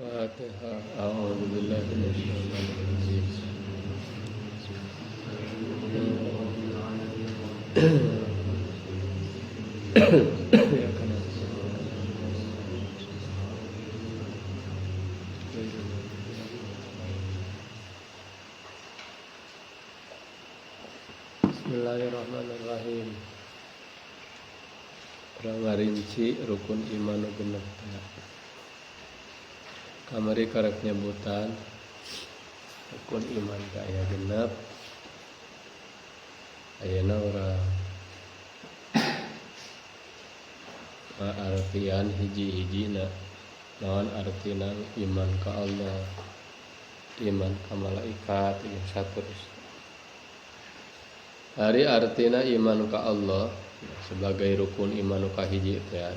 Fatihah. A'udzu billahi minasyaitonir rajim. Bismillahirrahmanirrahim. Urang ngarinci rukun iman nu genep teh. Kamari karek nyebutan rukun iman teh aya genep. Ayeuna urang artian hiji-hijina. Naon artina iman ka Allah, iman ka malaikat, jeung saterusna. Ari artina iman ka Allah sebagai rukun iman nu kahiji teh.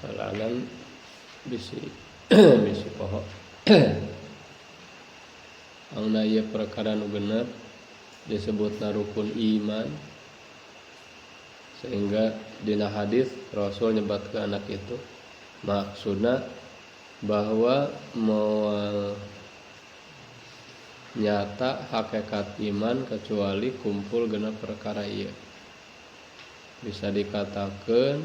Halalan bisi bisi poho. Angna ieu perkara nu genep disebutna rukun iman, sehingga dina hadis Rasul nyebatkeun anak itu maksudna bahwa moal nyata hakikat iman kecuali kumpul genep perkara ieu. Bisa dikatakan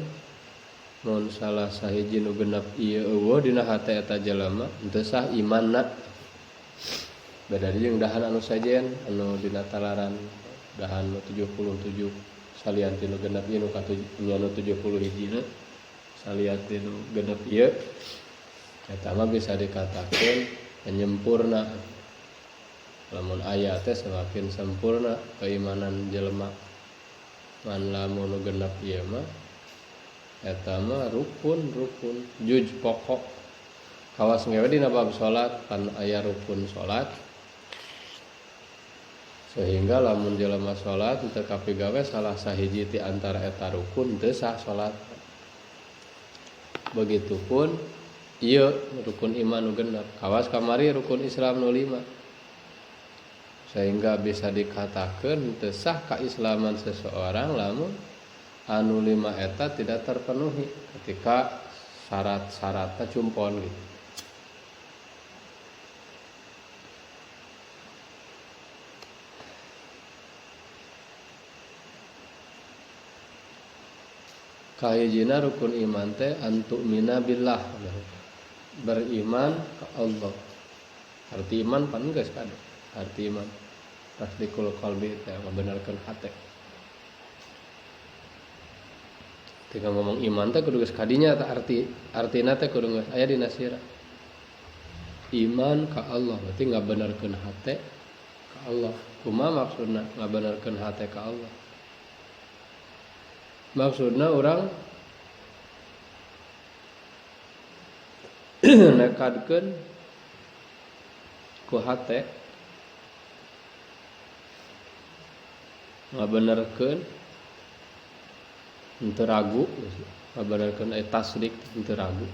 mun salah sahiji nu genep ieu eueuh dina hate eta jelema henteu sah imanna. Beda jeung dahan anu sejen anu dina talaran dahan nu 77 salian ti nu genep ieu nu katujuh nu 70 hijina salian ti nu genep ieu eta mah bisa dikatakan penyempurna. Lamun aya teh semakin sempurna keimanan jelema. Ngan lamun nu genep ieu mah eta mah rukun-rukun juj pokok. Kawas ngewe dina bab salat pan aya rukun salat. Sehingga lamun jelema salat teu kapigawe salah sahiji ti antara eta rukun teu sah salat. Begitupun ieu rukun iman nu genep. Kawas kamari rukun Islam nu 5. Sehingga bisa dikatakan teu sah keislaman seseorang lamun anu 5 eta tidak terpenuhi ketika syarat-syaratnya cumpon gitu. Kahijina rukun iman teh antu'mina billah, beriman ke Allah. Arti iman pan geus kade. Arti iman tasdiqul qalbi teh ngabenerkeun hate. Ketika ngomong iman teh kudu geus kadinya teh arti artina teh kudu geus aya dina sirah. Iman ka Allah berarti ngabenerkeun hate ka Allah. Kumaha maksudna ngabenerkeun hate ka Allah? Maksudna urang nekadkeun ku hate ngabenerkeun henteu ragu, ngabenerkeun tasdik henteu ragu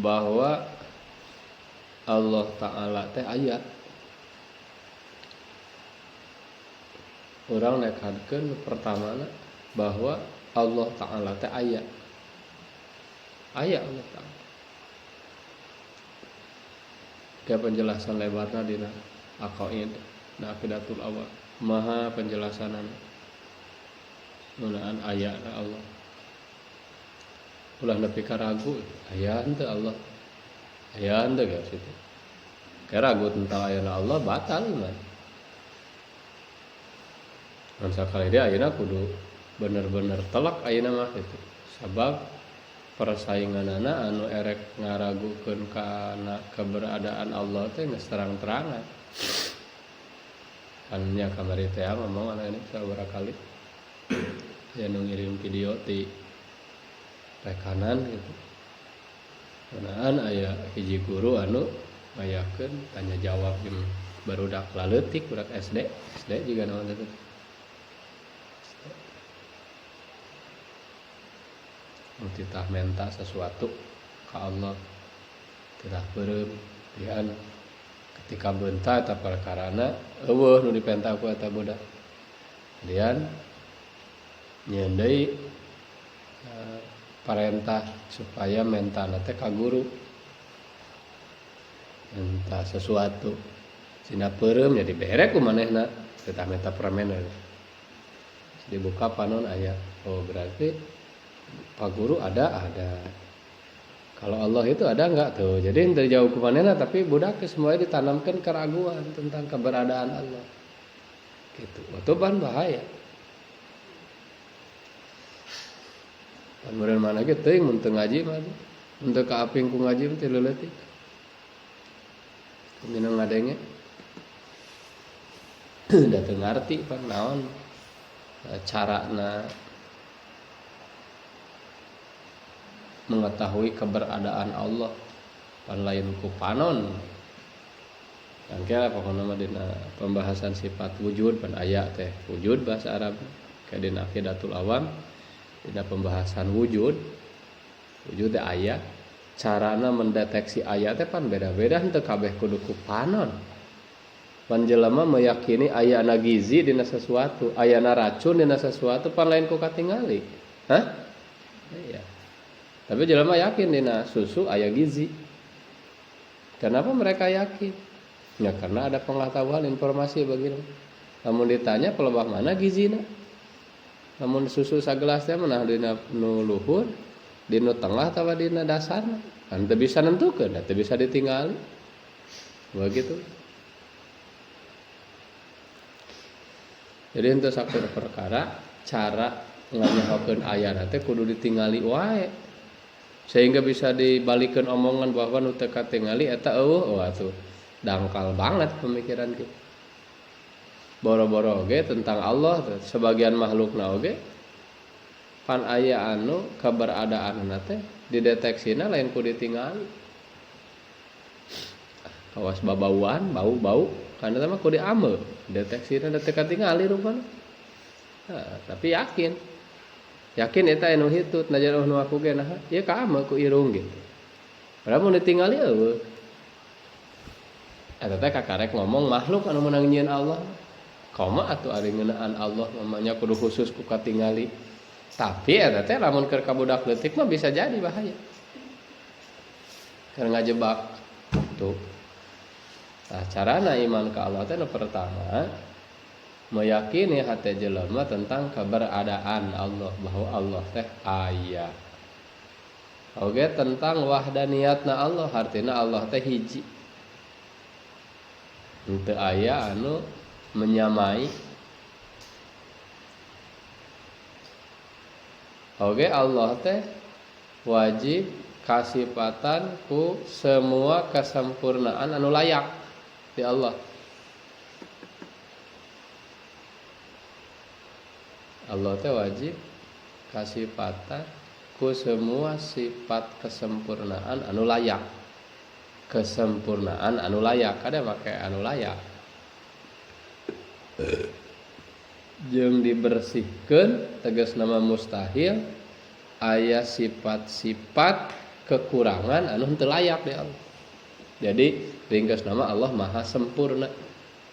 bahwa Allah Ta'ala teh aya. Urang nekadkeun pertamana bahwa Allah Ta'ala teh aya. Aya Allah Ta'ala. Kayak penjelasan lebarna dina Aqaid, na Aqidatul Awam. Maha penjelasanana ngeunaan aya na Allah. Ulah nepi ka ragu, aya henteu Allah. Aya henteu geus kitu. Kayak ragu tentang aya na Allah batal iman. Ngan sakali dia ayeuna kudu bener-bener telak ayeuna mah kitu. Sabab persainganana anu erek ngaragukeun kana keberadaan Allah teh geus terang-terangan. Kan nya kamari teh ngomong anu ini sabaraha kali. Aya nu ngirim video ti rekanan gitu. Ngeunaan aya hiji guru anu ngayakeun tanya jawab jeung barudak laleutik budak SD, SD juga naon teh. Titah menta sesuatu ka Allah, titah beureum dian ketika beunta eta perkarana eueuh nu dipenta ku eta budak. Dian Nyeun deui parentah supaya mentana teh ka guru. Minta sesuatu. Sina peureum nya dibere ku manehna, teu tah menta permen. Dibuka panon aya. Oh berarti Pak Guru ada. Kalau Allah itu ada enggak tuh? Jadi dari jauh ke manehna tapi budak semuanya ditanamkan keraguan tentang keberadaan Allah. Gitu. Itu ban bahaya. Pan meureun mana ge teuing mun teu ngaji mah. Mun teu kaaping ku ngaji mah teu leutik. Minang ngadenge. Da teu ngarti pan naon carana mengetahui keberadaan Allah pan lain ku panon. Engke pokona mah dina pembahasan sifat wujud pan aya teh wujud bahasa Arab ka dina Aqidatul Awam dina pembahasan wujud wujud teh aya carana mendeteksi aya teh pan beda-beda henteu kabeh kudu ku panon. Pan jelema meyakini ayana gizi dina sesuatu, ayana racun dina sesuatu pan lain ku katingali. Hah? Iya. Tapi jelema yakin dina susu aya gizi. Kenapa mereka yakin? Ya karena ada pengetahuan informasi begini. Lamun ditanya pelebah mana gizina? Lamun susu sagelas teh mah dina nu luhur, dina tengah atawa dina dasarna. Kan teu bisa nentukeun, teu bisa ditingali. Begitu. Jadi henteu sakur perkara cara nganyahokeun ayana teh kudu ditingali wae. Sehingga bisa dibalikeun omongan bahwa nu teu katingali eta eueuh, wah tuh dangkal banget pemikiran kita. Boro-boro oge tentang Allah sebagian makhlukna oge pan aya anu keberadaanna teh dideteksina lain ku ditingali. Kawas babauan, bau-bau karena mah ku diame, deteksina teh katingali rupana. Nah, tapi yakin. Yakin eta anu hitut najan nu aku ge naha, ieu kaame ku irung gitu. Padahal mun ditingali eueuh. Eta teh kakarek ngomong makhluk anu meunang nyieun Allah. Koma atuh ari ngeunaan Allah mamanya kudu khusus ku katingali. Tapi eta teh lamun keur ka budak leutik mah bisa jadi bahaya. Keur ngajebak tuh. Nah, carana iman ka Allah teh nu pertama meyakini hati jelema tentang keberadaan Allah bahwa Allah teh aya. Oge tentang wahdaniyatna Allah artina Allah teh hiji. Henteu aya anu menyamai. Oge Allah teh wajib kasipatan ku semua kesempurnaan anu layak di Allah. Allah teh wajib kasipatan ku semua sifat kesempurnaan anu layak. Kesempurnaan anu layak, kada make anu layak. Jeung dibersihkeun tegas nama mustahil aya sifat-sifat kekurangan anu henteu layak di Allah. Jadi ringkas nama Allah maha sempurna.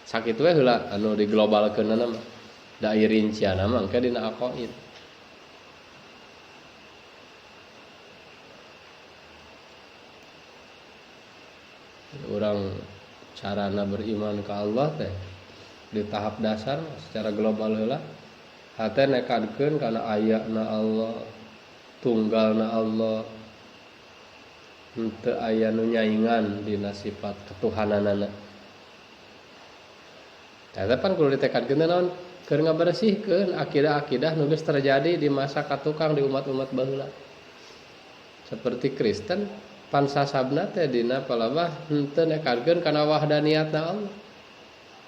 Sakitu we heula anu diglobalkeunna mah. Da ieu rincianna mah engke dina aqaid. Urang carana beriman ka Allah teh di tahap dasar secara global heula hate nekadkeun kana ayana Allah, tunggalna Allah, henteu aya nu nyaingan dina sifat ketuhananana. Eta pan kudu ditekadkeun teh naon? Keur ngabersihkeun akidah-akidah nu geus terjadi di masa katukang di umat-umat baheula. Seperti Kristen pan sasabna teh dina palabah henteu nekadkeun kana wahdaniyatna Allah.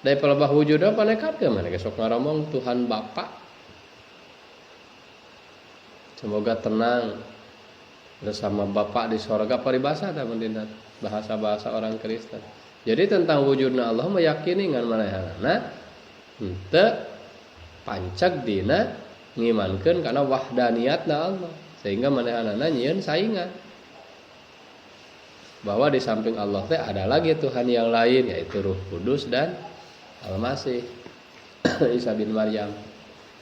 Dari palebah wujudna pan nekadkeun mana ge sok ngaromong Tuhan Bapa. Semoga tenang bersama Bapa di sorga paribasa teh mun dina bahasa-bahasa orang Kristen. Jadi tentang wujudna Allah meyakini ngan manehanana henteu panceg dina ngimankeun kana wahdaniyatna Allah sehingga manehanana nyieun saingan. Bahwa di samping Allah teh ada lagi Tuhan yang lain yaitu Ruh Kudus dan Al-Masih Isa bin Maryam.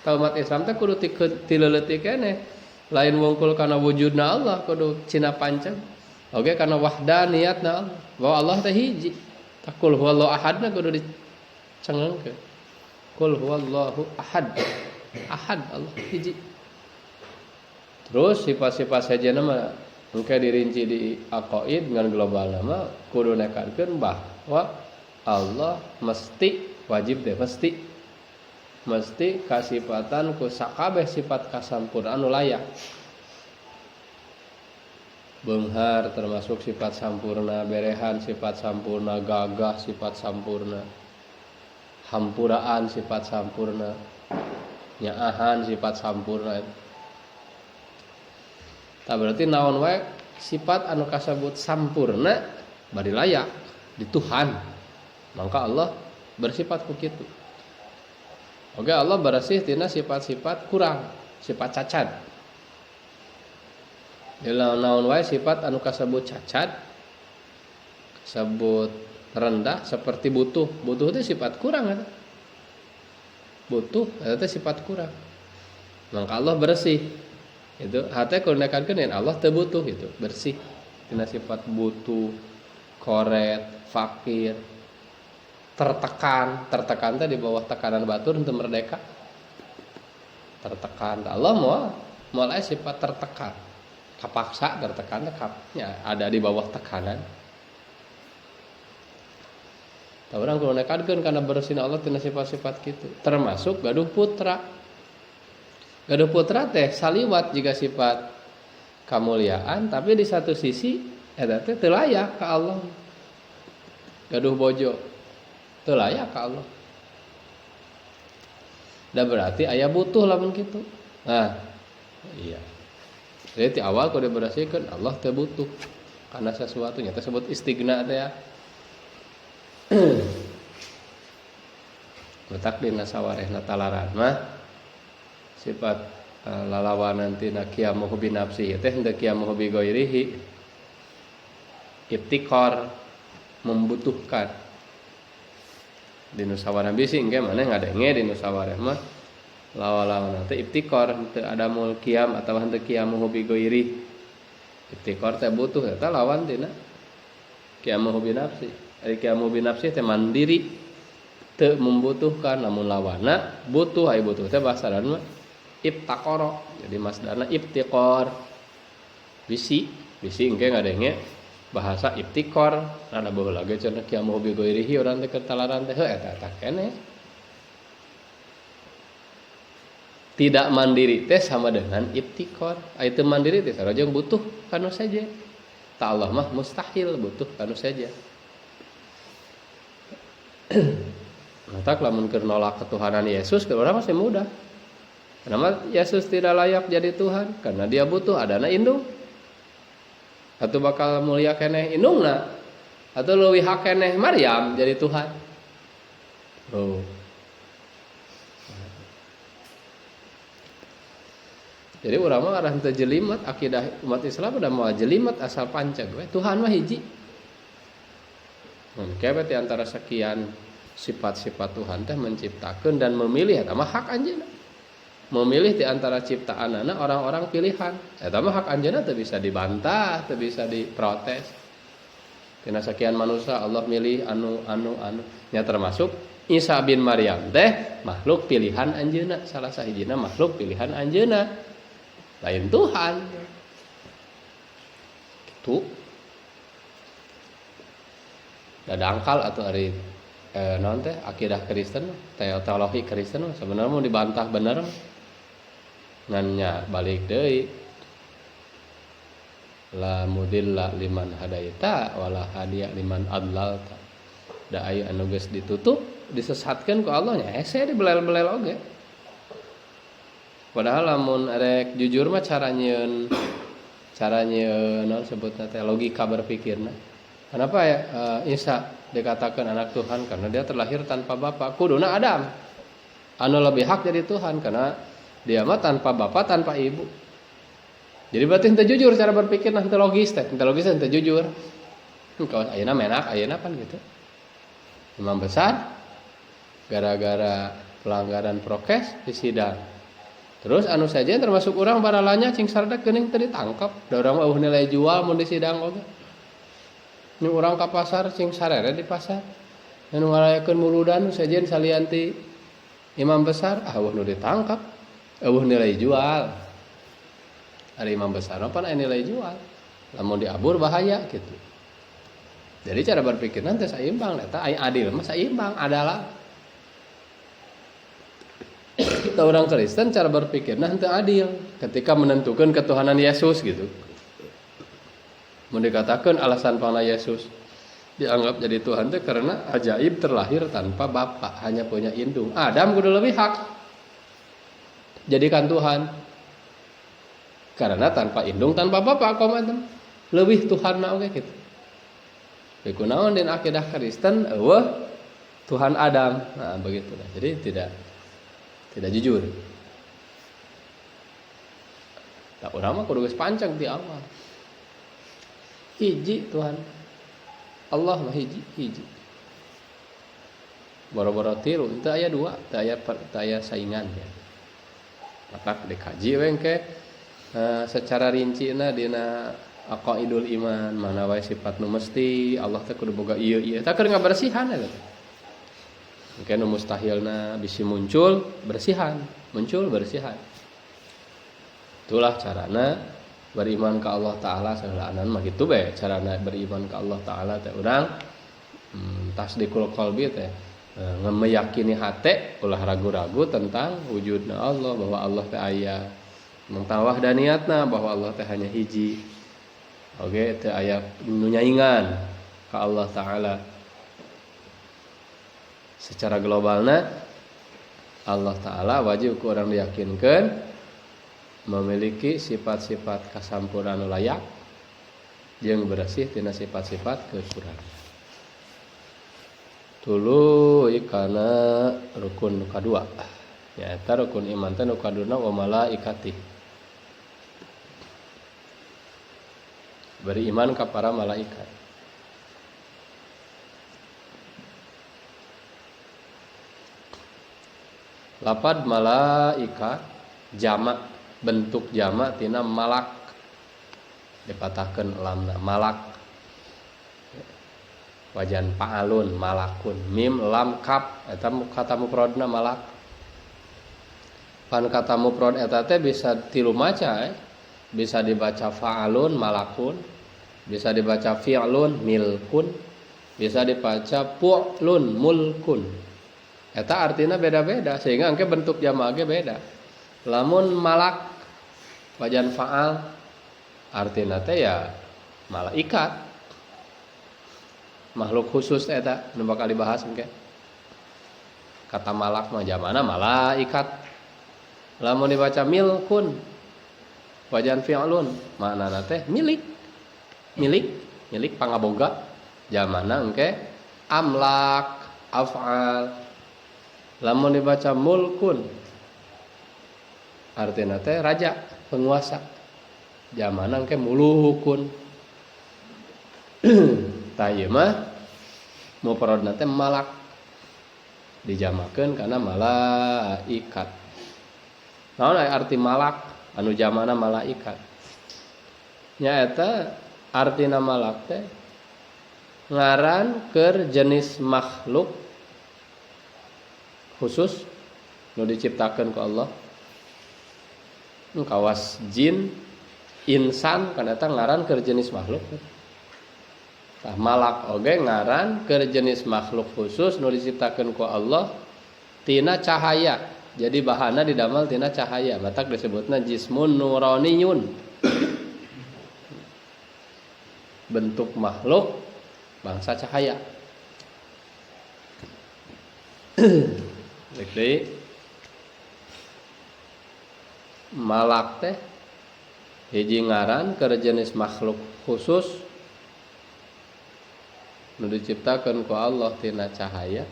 Ka umat Islam teh kudu ti leutik keneh. Lain wungkul kana wujudna Allah kudu cina panceg. Oge kana wahdaniyatna Allah. Bahwa Allah teh hiji. Tah qul huwallahu ahadna kudu dicengengkeun. Qul huwallahu ahad. Ahad Allah hiji. Terus sifat-sifat sejenna mah engke dirinci di aqaid dengan global nama kudu nekadkeun bahwa Allah mesti wajib deh mesti kasifatan ku sakabeh sifat kasampurnaan anu layak. Beunghar termasuk sifat sampurna, berehan sifat sampurna, gagah sifat sampurna, hampuraan sifat sampurna, nyaahan sifat sampurna. Tak berarti naon wae sifat anu kasebut sampurna bari layak di Tuhan. Maka Allah bersifat ku kitu. Oke, Allah bersih tina sifat-sifat kurang, sifat cacat. Bila naon wae sifat anu kasebut cacat, kasebut rendah seperti butuh. Butuh itu sifat kurang eta. Butuh eta sifat kurang. Maka Allah bersih. Itu hate kudu nekankeun yen Allah teu butuh gitu, bersih tina sifat butuh, koret, fakir, tertekan, tertekan teh di bawah tekanan batur untuk merdeka. Tertekan. Allah moal aya sifat tertekan. Kapaksa tertekan teh nya ada di bawah tekanan. Tah urang kudu nekadkeun kana bersihna Allah tina sifat-sifat kitu, termasuk gaduh putra. Gaduh putra teh saliwat jika sifat kamuliaan, tapi di satu sisi eta teh teu layak ka Allah. Gaduh bojo teu layak ka Allah. Da berarti aya butuh lamun kitu. Nah, iya. Jadi di awal kudu dibersihkeun Allah teu butuh karena sesuatu nya tersebut istighna teh ya. Letak dina sawarehna talaran mah sifat lalawanan tina qiyamuhu bi nafsihi teh henteu qiyamuhu bi ghairihi. Ibtikar membutuhkan. Di nu sawareh bisi engke maneh ngadenge di nu sawareh mah lawan-lawan teh ibtikar henteu ada mul qiyam atawa henteu qiyamuhu bi ghairihi. Ibtikar teh butuh eta lawan tina qiyamuhu bi nafsi. Ari qiyamuhu bi nafsi teh mandiri teu membutuhkan, namun lawanna butuh. Ai butuh teh bahasa mah ibtaqara. Jadi masdarna ibtiqar. Bisi, bisi engke ngadenge bahasa ibtikor. Nah, da baheula ge cenah qiyamuhu bi ghairihi urang teh keur talaran teh heuh eta eta keneh. Tidak mandiri teh sama dengan ibtikor. Ai teu mandiri teh sarua jeung butuh kanu saja. Ta Allah mah mustahil butuh kanu saja. Matak lamun keur nolak ketuhanan Yesus keur urang masih mudah. Karena Yesus tidak layak jadi Tuhan karena dia butuh adana indung. Atau bakal mulia keneh indungna atau leuwih hak keneh Maryam jadi Tuhan. Oh. Jadi urang mah arah teu jelimet akidah umat Islam udah moal jelimet asal panceg we Tuhan mah hiji. Mun kewe di antara sekian sifat-sifat Tuhan teh menciptakeun dan memilih eta mah hak anjeunna. Memilih di antara ciptaanana orang-orang pilihan. Eta mah hak anjeunna teu bisa dibantah, teu bisa diprotes. Tina sekian manusia Allah milih anu anu anu. Nya termasuk Isa bin Maryam teh makhluk pilihan anjeunna, salah sahijina makhluk pilihan anjeunna. Lain Tuhan. Kitu. Da dangkal atuh ari naon teh akidah Kristen, teologi Kristen sebenarnya mau dibantah bener ngan nya balik deui. La mudilla liman hadaita wala hadiya liman adlalta. Da aya anu geus ditutup disesatkeun ku Allah nya hese dibelel-belel oge. Padahal lamun rek jujur mah cara nyieun naon sebutna teh logika berpikirna. Kenapa ya Isa dikatakan anak Tuhan? Karena dia terlahir tanpa bapa. Kuduna Adam anu lebih hak jadi Tuhan karena dia mah tanpa bapa tanpa ibu. Jadi berarti henteu jujur cara berpikir, henteu logis teh, henteu logis henteu jujur. Kawas ayeuna menak ayeuna pan gitu. Imam besar gara-gara pelanggaran prokes di sidang. Terus anu saja termasuk urang baralanya cing sardak geuning teu ditangkap. Da urang mah eueuh nilai jual mun di sidang oge. Ini urang ka pasar cing sarere di pasar. Anu ngarayakeun muludan sejen salian ti imam besar, ah eueuh nu ditangkap. Eueuh nilai jual. Ari imam besar mah pan aya nilai jual. Lamun diabur bahaya gitu. Jadi cara berpikirna teh saimbang eta aya adil mah saimbang adalah. Kita orang Kristen cara berpikirna henteu adil ketika menentukan ketuhanan Yesus gitu. Mun dikatakan alasan pangna Yesus dianggap jadi Tuhan teh karena ajaib terlahir tanpa bapak, hanya punya indung. Adam kudu lebih hak jadikan Tuhan. Karena tanpa indung, tanpa bapak komo lebih Tuhan na oge gitu. Kunaon din akidah Kristen eueuh Tuhan Adam. Nah, begitu lah. Jadi tidak jujur. Tak urang mah kudu geus pancang di awal. Hiji Tuhan. Allah mah hiji, hiji. Boro-boro tilu, teu aya dua, teu aya saingan ya. Matak dikaji we engke secara rincina dina aqaidul iman, mana wae sifat nu mesti Allah teh kudu boga ieu ieu. Tah keur ngabersihan eta teh. Engke nu mustahilna bisi muncul bersihan, muncul bersihan. Itulah carana beriman ke Allah Ta'ala. Sahelaanan mah kitu bae carana beriman ke Allah Ta'ala teh urang tasdikul qalbi teh meyakini hate ulah ragu-ragu tentang wujudna Allah, bahwa Allah teh aya, tentang wahdaniatna bahwa Allah teh hanya hiji. Oge teh aya nu nyaingan ka Allah Ta'ala. Secara globalna Allah Ta'ala wajib ku urang diyakinkeun memiliki sifat-sifat kasampurnaan layak jeung bersih tina sifat-sifat kekurangan. Tuluy kana rukun kadua, nyaeta rukun iman teh nu kaduna wa malaikati, beriman ka para malaikat. Lapad malaikat jamak, bentuk jamak tina malak, dipatahkeun lamna malak, wajan pa'alun malakun, mim lam kap eta kata mufradna malak. Pan kata mufrad eta teh bisa tilu maca, Bisa dibaca fa'alun malakun, bisa dibaca fi'lun milkun, bisa dibaca pu'lun mulkun. Eta artinya beda-beda sehingga engke bentuk jamak ge beda. Lamun malak wajan fa'al artinya teh ya malaikat, makhluk khusus eta nu bakal dibahas engke. Kata malak mah jamana malaikat. Lamun dibaca milkun wajan fi'lun maknana teh milik, milik, milik pangaboga, jamana engke amlak af'al. Lamun dibaca mulkun artinya teh raja, penguasa, jamana engke mulukun. Tah ieu mah mufradna teh malak, dijamakeun kana malaikat. Naon arti malak anu jamana malaikat? Nyaeta artina malak teh ngaran keur jenis makhluk khusus nu diciptakeun ku Allah. Kawas jin, insan kan eta ngaran keur jenis makhluk. Tah malak oge ngaran keur jenis makhluk khusus nu diciptakeun ku Allah tina cahaya. Jadi bahana didamel tina cahaya, matak disebutna jismun nuraniyun. Bentuk makhluk bangsa cahaya. Balik deui. Malak teh hiji ngaran keur jenis makhluk khusus nu diciptakeun ku Allah tina cahaya,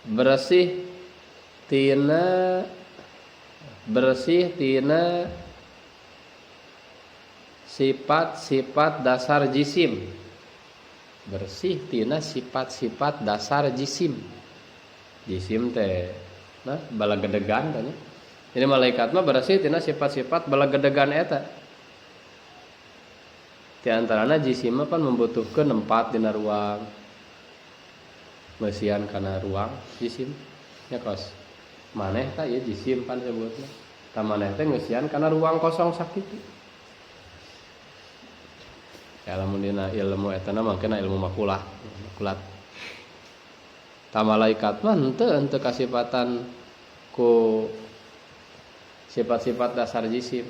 bersih tina sifat-sifat dasar jisim, bersih tina sifat-sifat dasar jisim. Jisim teh nah balagedegan tanya. Jadi malaikat mah bersih tina sifat-sifat belegedegan eta. Di antarana jisim mah pan membutuhkeun nempat dina ruang. Meusian kana ruang jisim nya kos. Maneh tah ieu jisim pan sebutna. Tah maneh teh ngeusian kana ruang kosong sakitu. Ya lamun dina ilmu eta na mangkena ilmu makulah, makulat. Tah malaikat mah henteu kasipatan ku sifat-sifat dasar jisim.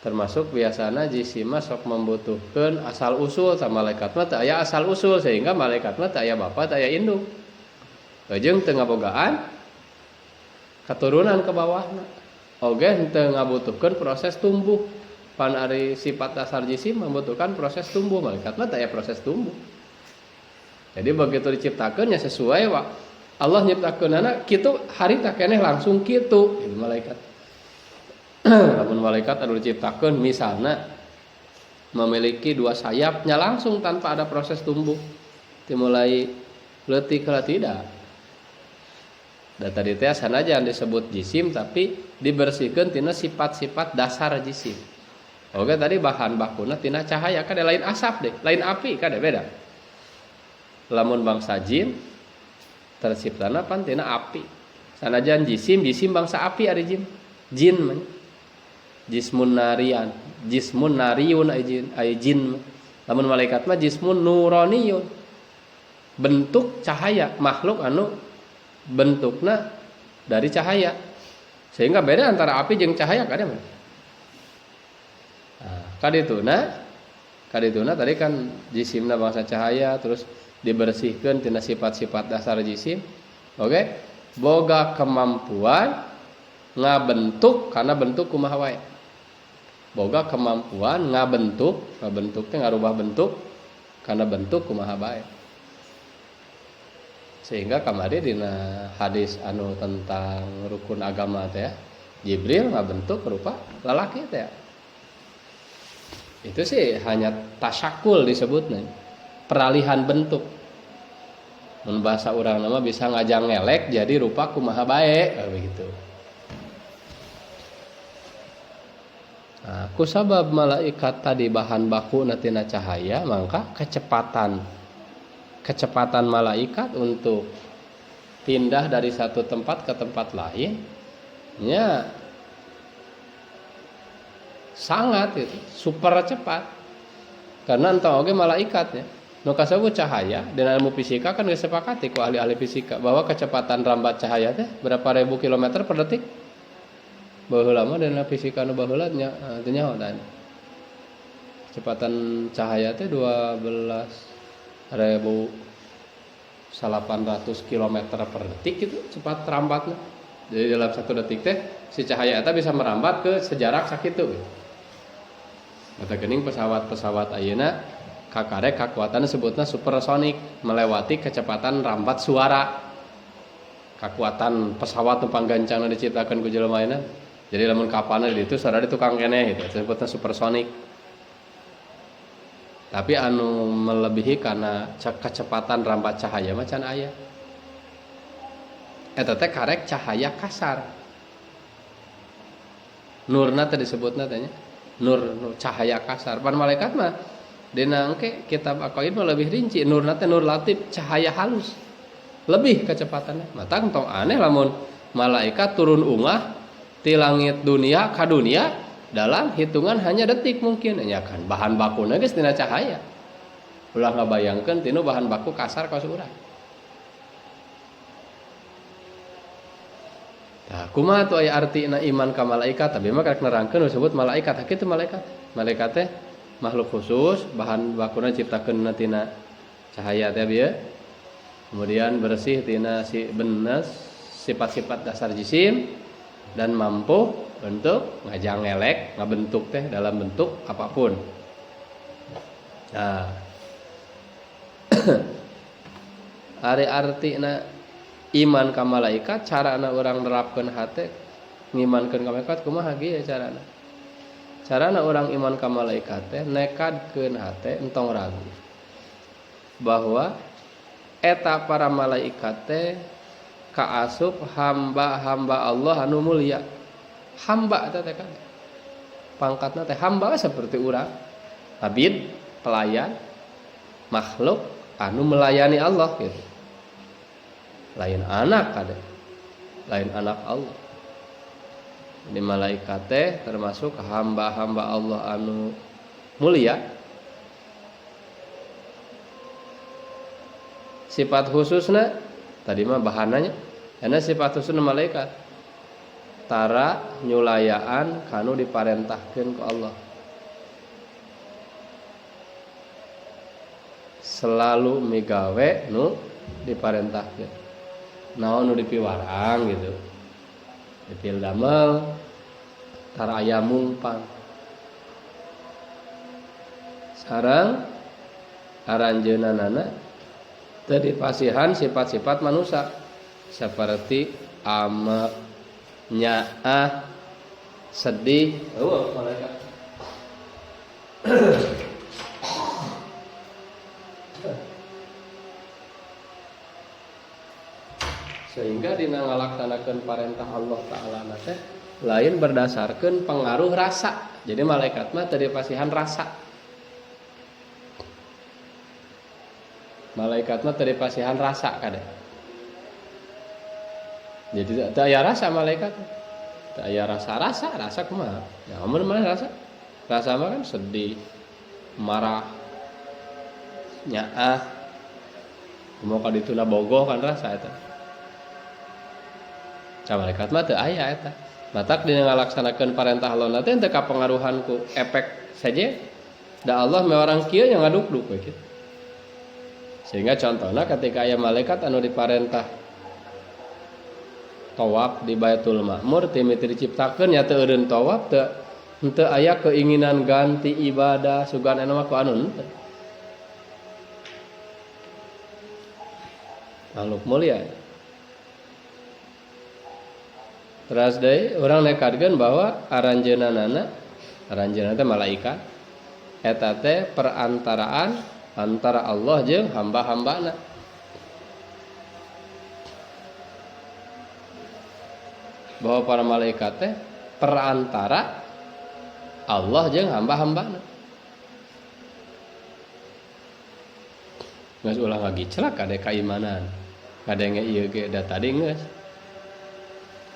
Termasuk biasana jisim mah sok membutuhkeun asal usul, tah malaikat mah teu aya asal usul sehingga malaikat mah teu aya bapa teu aya induk. Jeung teu ngabogaan keturunan ke bawahna. Oge henteu ngabutuhkeun proses tumbuh. Pan ari sifat dasar jisim membutuhkan proses tumbuh, malaikat mah teu aya proses tumbuh. Jadi begitu diciptakeun nya sesuai wa Allah nyiptakeunana kitu harita keneh langsung kitu gitu malaikat. Lamun malaikat anu diciptakeun misalna memiliki dua sayapnya langsung tanpa ada proses tumbuh dimulai leutik lah tidak. Da tadi teh sanajan disebut jisim tapi dibersihkeun tina sifat-sifat dasar jisim. Oke tadi bahan bakuna tina cahaya kan lain asap deh, lain api kan beda. Lamun bangsa jin terciptana pan tina api. Sanajan jisim jisim bangsa api ari jin. Jin mah jismun narian, jismun nariun ai jin. Lamun malaikat mah jismun nuraniyun. Bentuk cahaya, makhluk anu bentukna dari cahaya. Sehingga beda antara api jeung cahaya kada mah. Nah, kadituna tadi kan jisimna bangsa cahaya terus dibersihkan tina sifat-sifat dasar jisim. Oke, boga kemampuan ngabentuk karena bentuk kumaha wae. Boga kemampuan ngabentuk, ngabentuk teh ngarubah bentuk karena bentuk kumaha bae. Sehingga kamari dina hadis anu tentang rukun agama teh Jibril ngabentuk rupa lalaki teh. Itu sih hanya tasyakul disebutnya, peralihan bentuk. Mun bahasa urang nama bisa ngajang ngelek jadi rupa kumaha bae begitu. Nah, kusabab malaikat tadi bahan baku tina cahaya, maka kecepatan malaikat untuk pindah dari satu tempat ke tempat lain nya sangat itu super cepat. Karena entah oge malaikatnya nu kasebut cahaya dan ilmu fisika kan geus sepakati ku ahli-ahli fisika bahwa kecepatan rambat cahaya teh berapa ribu kilometer per detik. Baheula mah dina fisika nu baheula nya teu nyaho tah. Kecepatan cahaya teh 12.800 kilometer per detik itu cepat rambatna. Jadi dalam satu detik teh si cahaya eta bisa merambat ke sejarak sakitu gitu. Kata geuning pesawat-pesawat ayeuna kakarek kakuatan sebutna supersonik, melewati kecepatan rambat suara. Kakuatan pesawat nu panggancangna diciptakeun ku jelema ayeuna. Jadi lamun kapalna di ditu suara di tukang keneh gitu, disebutna supersonik. Tapi anu melebihi karena kecepatan rambat cahaya mah can aya. Eta teh karek cahaya kasar. Nurna teh disebutna teh nya. Nur cahaya kasar. Pan malaikat mah dina engke kitab Aqaid mah lebih rinci, nurna teh nur latif, cahaya halus. Lebih kecepatannya. Mata tong aneh lamun malaikat turun ungah ti langit dunia ka dunia dalam hitungan hanya detik mungkin ya kan bahan bakuna geus tina cahaya. Ulah ngabayangkeun tinu bahan baku kasar ka urang. Tah kumaha tuh aya artina iman ka malaikat? Tapi mah karek nerangkeun disebut malaikat. Kitu malaikat. Malaikat teh makhluk khusus, bahan bakuna ciptakeun tina cahaya teh bieu. Kemudian bersih tina si benes sifat-sifat dasar jisim dan mampu untuk ngajang ngelek, ngabentuk teh dalam bentuk apapun. Nah, ari artina iman ka malaikat, carana urang nerapkeun hate ngimankeun ka malaikat kumaha kieu carana? Carana urang iman ka malaikat teh nekadkeun hate entong ragu bahwa eta para malaikat teh kaasup hamba-hamba Allah anu mulia. Hamba eta teh kan. Pangkatna teh hamba seperti urang. Abid, pelayan, makhluk anu melayani Allah gitu. Lain anak ada. Lain anak Allah. Ini malaikat teh termasuk hamba-hamba Allah anu mulia. Sifat khususna tadi mah bahananya, karena sifat khususna malaikat tara nyulayaan kanu diparentahkeun ku Allah. Selalu migawe nu diparentahkeun. Naon nu dipiwarang gitu. Dipil damel tara aya mungpang. Sareng aranjeunanana teu dipasihan sifat-sifat manusia seperti amek, nyaah, sedih. Eueuh malaikat. Sehingga dina ngalaksanakeun parentah Allah Ta'ala teh lain berdasarkan pengaruh rasa. Jadi malaikat mah teu dipasihan rasa. Malaikat mah teu dipasihan rasa kade. Jadi teu aya rasa malaikat. Teu aya rasa-rasa, rasa kumaha? Ya amun mah rasa. Rasa mah kan sedih, marah, nyaah. Kumaha ka dituna bogoh kan rasa eta. Ka malaikat mah teu aya eta. Matak dina ngalaksanakeun parentah Allah teh teu kapengaruhan ku efek saja. Da Allah mewarang kieu nya ngaduk-duk we kitu. Sehingga contohna ketika aya malaikat anu diparentah tawaf di Baitul Ma'mur teu mimiti diciptakeun nya teu eureun tawaf teu henteu aya keinginan ganti ibadah sugan anu mah ku anu henteu. Makhluk mulia. Teras deui urang nekadkeun bahwa aranjeunanana, aranjeunna teh malaikat eta teh perantaraan antara Allah jeung hamba-hambana. Bahwa para malaikat teh perantara Allah jeung hamba-hambana. Geus ulah ngagiclak kade kaimanan. Kadenge ieu ge da tadi geus.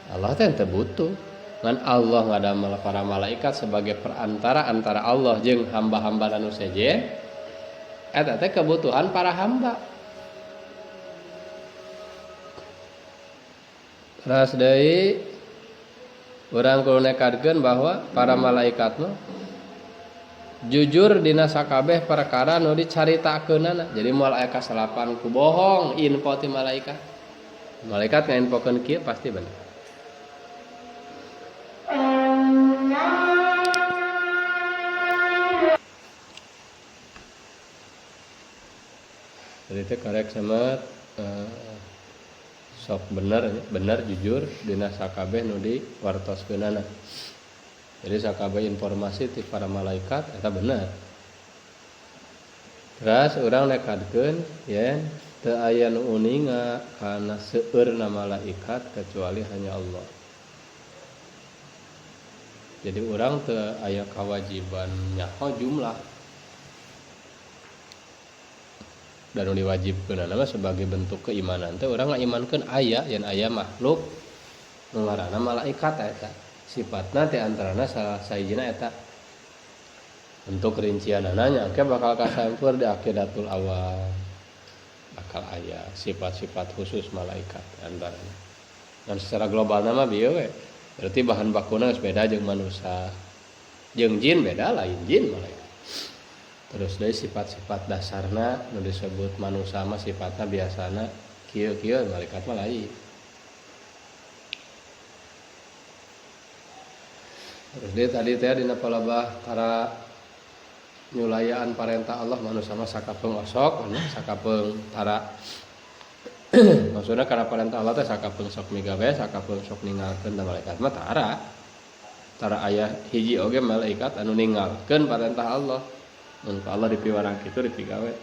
Allah teh teu butuh. Ngan Allah ngadamel para malaikat sebagai perantara antara Allah jeung hamba-hamba anu sejen. Eta teh kebutuhan para hamba. Terus deui urang kudu nekadkeun bahwa para malaikat mah jujur dina sakabeh perkara nu dicaritakeunana. Jadi moal aya kasalapan ku bohong info ti malaikat. Malaikat ngainfokeun kieu pasti bener. Jadi itu karek sama sok bener, bener jujur dina sakabeh nu diwartoskeunana. Jadi sakabeh informasi ti para malaikat eta bener. Terus urang nekadkeun yen teu aya nu uninga kana seueurna malaikat kecuali hanya Allah. Jadi urang teu aya kewajiban nyaho jumlah. Dan diwajibkeun mah sebagai bentuk keimanan teh urang ngaimankeun aya yen aya makhluk nu ngaranna malaikat eta. Sifatna teh antarana salah sahijina eta. Untuk rincianana nya engke bakal kasampur di Aqidatul Awam. Bakal aya sifat-sifat khusus malaikat antarana. Dan secara globalna mah bieu we. Berarti bahan bakuna geus beda jeung manusia. Jeung jin beda lain jin malaikat. Terus dari sifat-sifat dasarna nu disebut manusia mah sifatna biasana kieu-kieu malaikat mah lain. Terus dia tadi teh dina palabah tara nyulayaan parentah Allah manusia mah sakapeung osok nya sakapeung tara. Maksudna kana parentah Allah teh sakapeung sok migawe sakapeung sok ninggalkeun da malaikat mah tara. Tara aya hiji oge malaikat anu ninggalkeun parentah Allah. Mun ku Allah dipiwarang kitu dipigawe.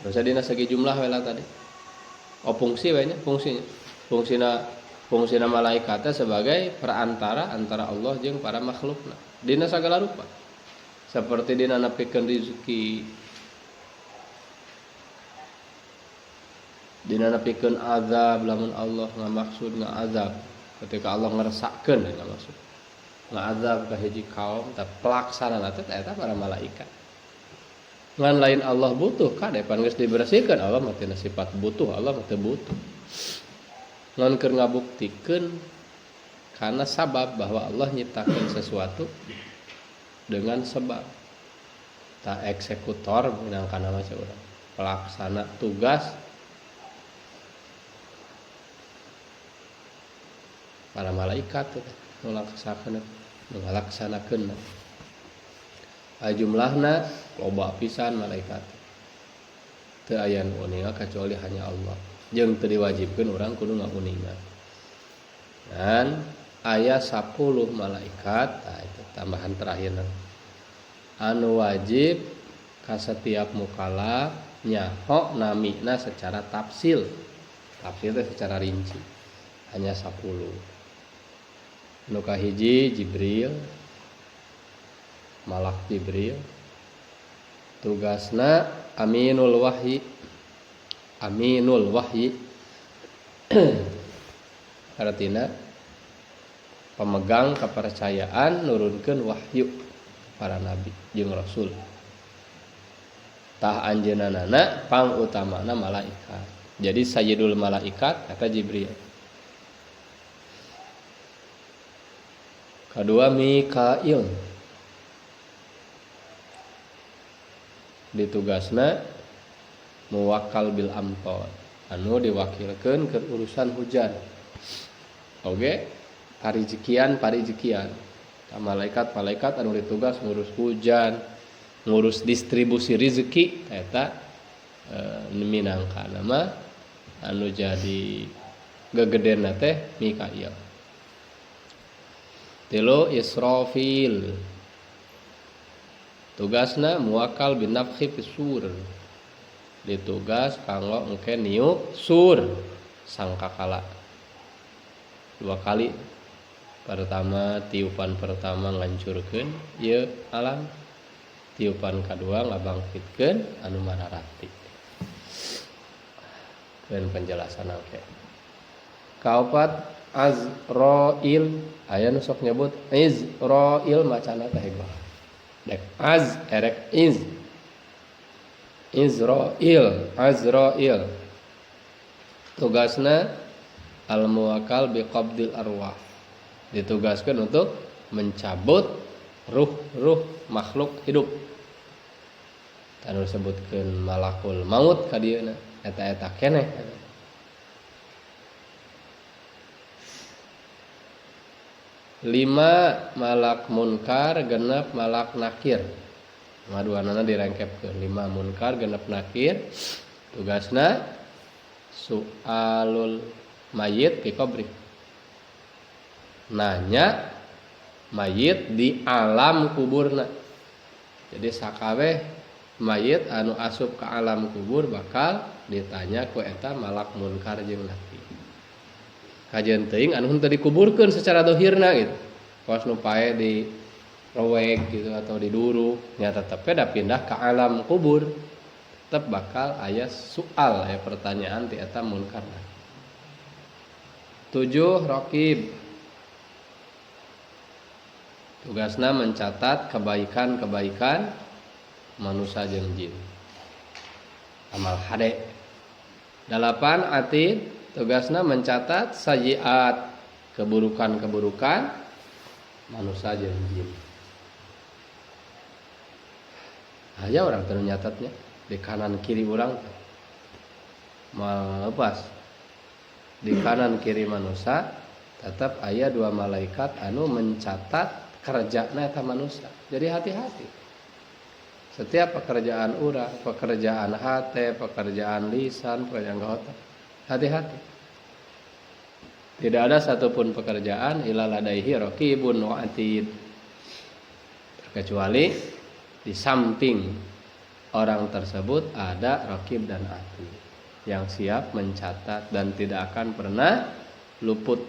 Terus dina segi jumlah we lah tadi. Oh fungsi we nya, fungsinya. Fungsina Fungsina malaikat sebagai perantara antara Allah jeung para makhlukna dina sagala rupa. Seperti dina nepikeun rezeki, dina nepikeun azab lamun Allah ngamaksud ngaazab. Ketika Allah ngeresakkeun ngamaksud ngazab ka hiji kaum, tah pelaksanana teh eta para malaikat. Ngan lain Allah butuh kade pan geus dibersihkeun, Allah mah tina sifat butuh, Allah mah teu butuh. Ngan keur ngabuktikeun karena sabab bahwa Allah nyiptakeun sesuatu dengan sebab. Ta eksekutor minangka nama urang, pelaksana tugas para malaikat teh ngalaksanakeun. Jumlahna loba pisan malaikat. Teu aya nu uninga kecuali hanya Allah. Jeung teu diwajibkeun urang kudu ngauninga. Dan aya 10 malaikat, nah itu tambahan terakhir. Anu wajib ka setiap mukallaf nyaho namina secara tafsil. Tafsil teh secara rinci. Hanya 10. Nu kahiji Jibril, Malak Jibril, tugasna aminul wahyi. Aminul wahyi artina pemegang kepercayaan nurunkeun wahyu para nabi jeung rasul. Tah anjeunna pangutamana malaikat. Jadi sayyidul malaikat eta Jibril. Kedua Mikail, ditugasna muwakkal bil amtor, anu diwakilkeun ke urusan hujan. Oge parijikian. Malaikat-malaikat anu ditugas ngurus hujan, ngurus distribusi rezeki eta minangka nama anu jadi gegedena teh Mikail. Tilu Israfil, tugasna muwakkal bin nafkhi fi sur, ditugas kanggo engke niup sur sangkakala dua kali. Pertama tiupan pertama ngancurkeun ieu alam, tiupan kadua ngabangkitkeun anu mararati. Keun penjelasan engke. Kaopat Azrail, aya nu sok nyebut Izrail macana teh heboh. Dek az erek iz. Izrail, Azrail. Tugasna al muwakkal bi qabdil arwah. Ditugaskan untuk mencabut ruh-ruh makhluk hidup. Tanu disebutkeun malakul maut ka dieuna, eta-eta keneh. Lima malak munkar, genep malak nakir. Maduanana direngkepkeun. 5 munkar, genep nakir. Tugasna soalul mayit fi qabri. Nanya mayit di alam kuburna. Jadi sakabeh mayit anu asup ke alam kubur bakal ditanya ku eta malak munkar jeung nakir. Kajian teuing anu henteu dikuburkeun secara dohirna gitu. Kos nu pae di rowek gitu atau diduruk, nya tetep da pindah ke alam kubur. Tetep bakal aya soal, aya pertanyaan ti eta munkar. 7 raqib, tugasna mencatat kebaikan-kebaikan manusia jeung jin. Amal hade. 8 atid, tugasna mencatat sayiat, keburukan-keburukan manusia jeung jin. Aya orang teu nyatatnya di kanan kiri urang moal lepas. Di kanan kiri manusia tetap aya 2 malaikat anu mencatat kerjana eta manusia. Jadi hati-hati. Setiap pekerjaan urang, pekerjaan hati, pekerjaan lisan, pekerjaan otak, hati-hati. Tidak ada satupun pekerjaan illa ladaihi raqibun wa atid, terkecuali di samping orang tersebut ada raqib dan atid yang siap mencatat dan tidak akan pernah luput.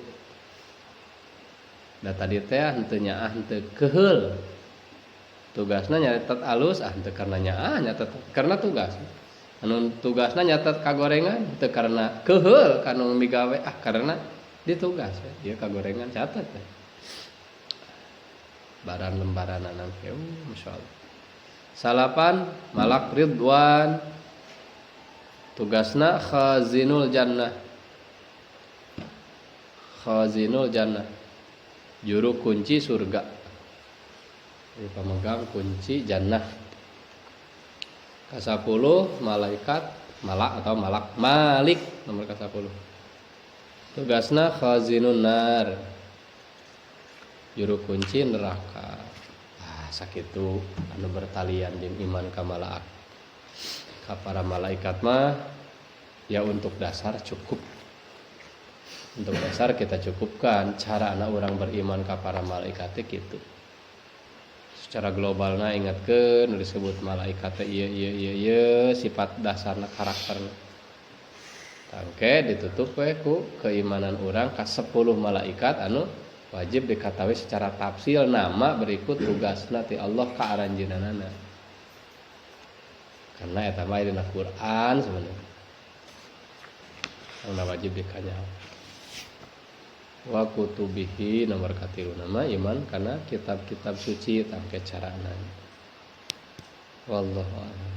Da tadi teh henteu nyaah, henteu keheul. Tugasna nyatet alus, ah, henteu karena nyaah, nyatet karena tugas. Anu tugasna nyatet kagorengan henteu karena keheul kanu migawe, ah, karena ditugas we. Ieu kagorengan catet we. Lembaran lembaran anak ya, masyaallah. Salapan, Malak Ridwan, tugasna khazinul jannah. Khazinul jannah, juru kunci surga. Jadi pemegang kunci jannah. Kasapuluh, malaikat malak atau malak Malik, nomor kasapuluh. Tugasna khazinun nar, juru kunci neraka. Ah, sakitu anu bertalian jeung iman ka malaak, ka para malaikat mah ya. Untuk dasar cukup, untuk dasar kita cukupkan cara anak orang beriman ke para malaikat gitu secara global. Nah, ingatkan disebut malaikat iya, sifat dasarna, karakterna. Tangke ditutup we ku keimanan orang ka 10 malaikat anu wajib dikatawi secara tafsil nama berikut tugasna ti Allah ka aranjeunana, karena eta mah dina Quran sebenarnya anu wajib dikanyaho. Wa kutubihi, nomor katilu, nama iman karena kitab-kitab suci. Tangke carana, wallahu a'lam.